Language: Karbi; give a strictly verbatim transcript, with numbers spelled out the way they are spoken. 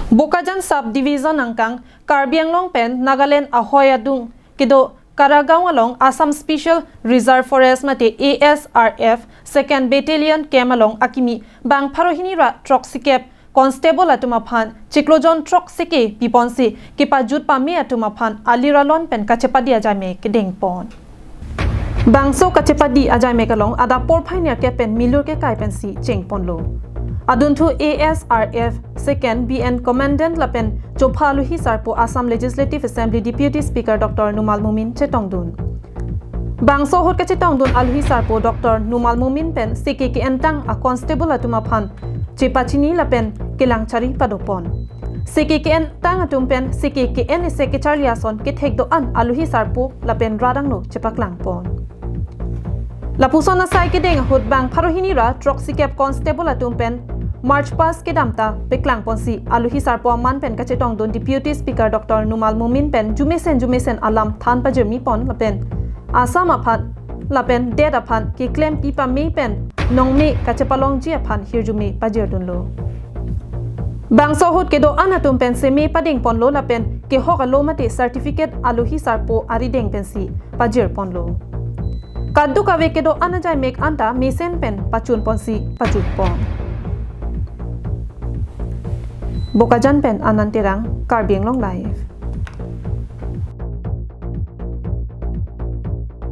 Bokajan Sub Division angkang Karbi Anglong pen Nagaland ahoi adung kedo Karagaon along Assam Special Reserve Force mate A S R F Second Battalion Camp along akimi bang pharo hini ra throksikep constable atum aphan chiklo jon throksike piponsi kepajut pame atum aphan aliralon pen kachepadi ajaimek kedengpon. Bangso kachepadi ajaimek along adap porphai nerkep pen milur kekai pensi chengponlo. Adunthu A S R F Second B N Commandant lapen chopha aluhi sarpo Assam Legislative Assembly Deputy Speaker Doctor Numal Momin chetongdun. Bangso ahut kachetongdun aluhi sarpo Doctor Numal Momin pen seke ke-entang a constable atum aphan chepachini lapen kelangchari padopon. Seke ke-entang atum pen seke ke-en ese kecharli ason kethek do-an aluhi sarpo lapen radangno chepaklangpon. Lapuson asai kedeng ahut bang pharo hini ra throksikep constable atum pen march past kedam ta peklangponsi aluhi sarpo aman pen kachetongdun Deputy Speaker Doctor Numal Momin pen jumesen jumesen alam than pajirmipon lapen Assam aphan lapen det aphan keklem pipame pen nongme kachepalongji aphan hirjume pajirdunlo. Bangso ahut kedo-an atum pen seme padengponlo lapen kehok alo mate certificate aluhi sarpo arideng pensi pajirponlo. Kadokave kedo-an ajaimek anta mesen pen pachunponsi pajutpon. Bokajan pen Anand Terang, Karbi Anglong Live.